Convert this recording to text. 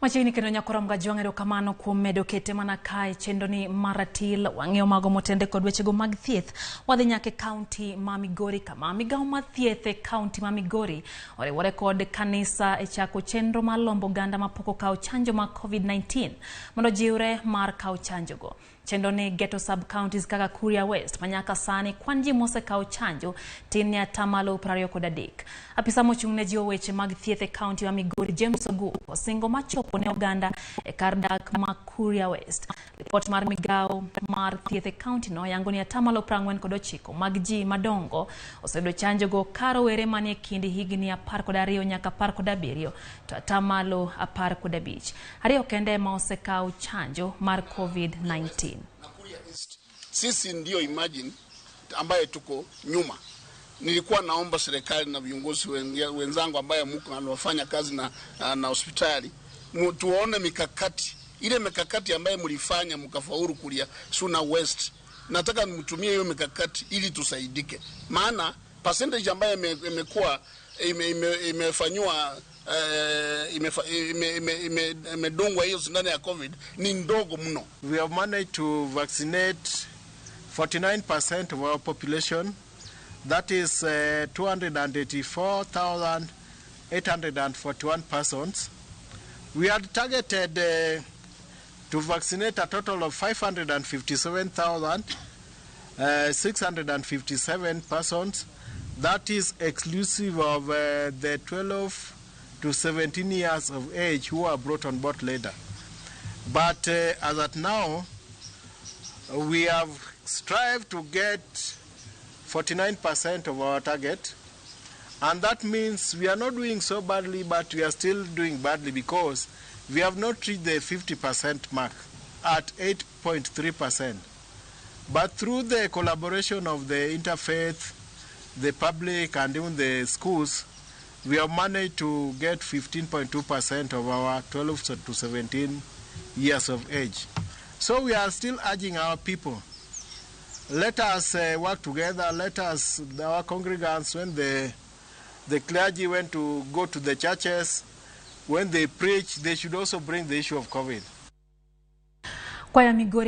Machiegni kendo nyakorom gajwang' erokamano kuom medo kete mana kae chenro ni maratil wang'eyo mago motende kod wechego mag thieth. Wadhi nyaka e kaunti ma Migori kama migawo mar thieth e kaunti ma Migori oriwore kod kanisa e chako chenro mar lombo oganda mapok okawo chanjo mag COVID-19 mondo ojiwre mar kawo chanjogo. Chenro ni geto sub counties kaka Kuria West manyaka sani kwan ji mosekawo chanjo tin ne atamalo 23. Apisa mochung' ne jiwo weche mag thieth e kaunti ma Migori James Ogu osingo machopo ne oganda e kar dak ma Kuria West. Ripot mar migawo mar thieth e kaunti no yango ni atamalo 49 mag ji madongo oseyudo chanjo go ka rowere manie kind higni 12 nyaka 17 to atamalo 15. Ariyo kende ema osekawo chanjo mar COVID-19. Sisi ndio imagine ambaye tuko nyuma. Nilikuwa naomba serikali na viongozi wenzangu ambaye mko wanafanya kazi na hospitali tuone mikakati ile mikakati ambaye mlifanya mkafaulu kulia Suna West. Nataka mtumie hiyo mikakati ili tusaidike, maana percentage ambayo imekuwa imefanywa imedungwa hiyo sindano ya COVID ni ndogo mno. We have managed to vaccinate 49% of our population. That is 284,841 persons. We had targeted to vaccinate a total of 557,657 persons. That is exclusive of the 12 to 17 years of age who are brought on board later. But as at now, we have strived to get 49% of our target. And that means we are not doing so badly, but we are still doing badly because we have not reached the 50% mark at 8.3%. But through the collaboration of the interfaith, the public, and even the schools, we have managed to get 15.2% of our 12 to 17 years of age. So we are still urging our people, let us work together, let us, our congregants, when the clergy went to go to the churches, when they preach, they should also bring the issue of COVID. Kwaya Migori.